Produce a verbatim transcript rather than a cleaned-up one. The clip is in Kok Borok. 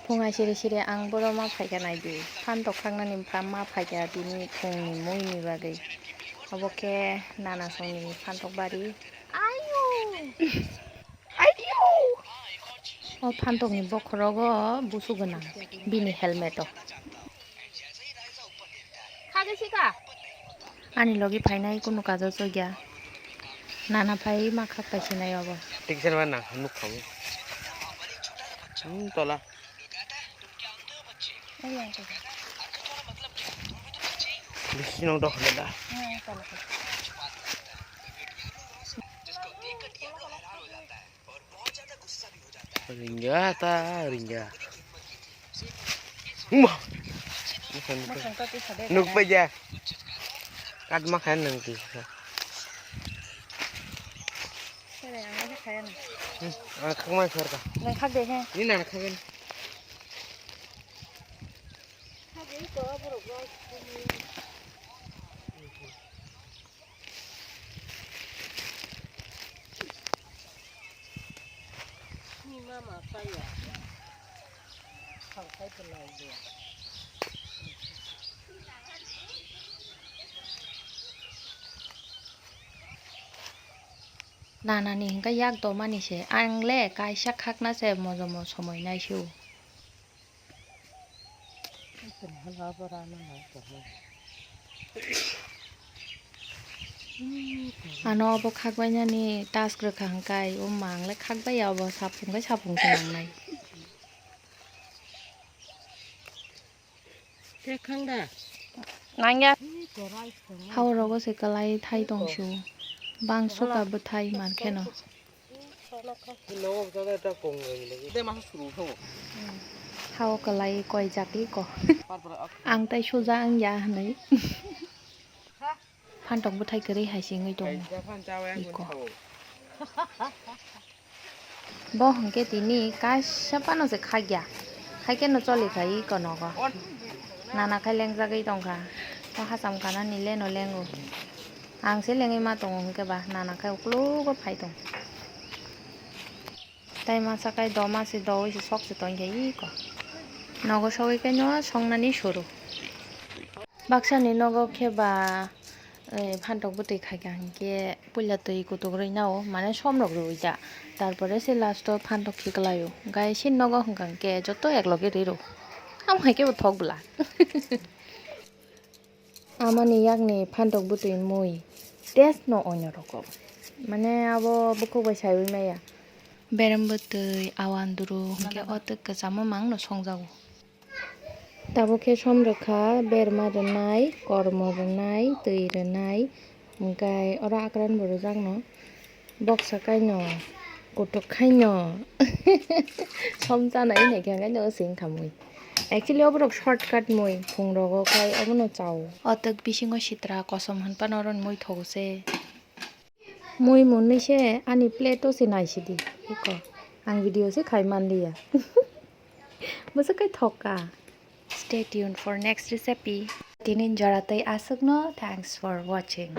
Phung hai siri siri ang boro ma phaikha naidi. Phantok thaknani bwkha ma phaikha bini phungni muini bagwi. Obo khe nana songni phantok bari. Ayo! Ayo! O phantokni bokhorogo busu gwnang bini helmet o. Ani logi phainai kunu kajo chogya. Nana phai ma khak paisinai obo. Tiksen ma nang nuk khamu. Hmm, tola. Bisi nong dok da. Ringga ta ringga. Uma. Nuk paja. Kat ma khan nang ti. Sere, ang khe khaya na. Hmm, ang khakma khar ka. Nang khak de he. Ni nang khak ni. Khak de ko borok rok. Ni mama saya. Khak khai to lai de. Nanani hwnkhe yak domani se, ang le kaisa khakna se mojomo somoi naisio. Ano obo khakbainani task rwkha hwnkhe, o ma ang le khakbaiya obo, sapung bai sapung se nangnai. Nangya. Hao rogo se kalai thai tong su. Bang suka bwthai man kheno. Hao kalai koi jati ko. Ang tai suja ang ya hanai. Phantok bwthai kwrwi hai se wngwi tongo. Iko. Bo hwnkhe tini kaisa phano se khakya. Khaikhe no choli khai iko nogo. Nana khai lengjagwi tongkha. O hacham kanani leno lengo. Ang se lengwi ma tongo hwnkhe ba nana khai uklogo phai tong. Tai masa kai do masi do oi se sok se tong khe iko. Nogo sogwi khe no songnani suru. Baksani nogo khe ba, eh, phantok bwtwi khaikha hinkhe puila twi kutuk rwi nao, mane somrok rwi ja. Tarpore se last o phantok khiklaio. Gai se nogo hwnkha hinkhe joto ekloge riro. Amo hai khe bo thok bwla. Amani yakni phantok bwtwi mui taste no onyo roko. Mane abo bukhuk bai saiwi maya. Berem bwtwi, awandru, hinkhe o twk kwchamo mang no songjago. Tabuk khe som rwkha, berma rwnai, kormo rwnai, twi rwnai, hinkhe oro akran bo rwjakno. Boksa kaino, kutuk khaino, som chanai hinai khe ang kaino swing kha mui. Actually, oborok shortcut mui, phung rogo khai obono chao. O twk bisingo sitra kosom hwnphano oro mui thogo se. Mui mwnwi se ani plate o se naisidi, eko. Ang video se khai manliya. Bwswk khai thok ka. Stay tuned for next recipe. Tini jora tei aswkno, thanks for watching.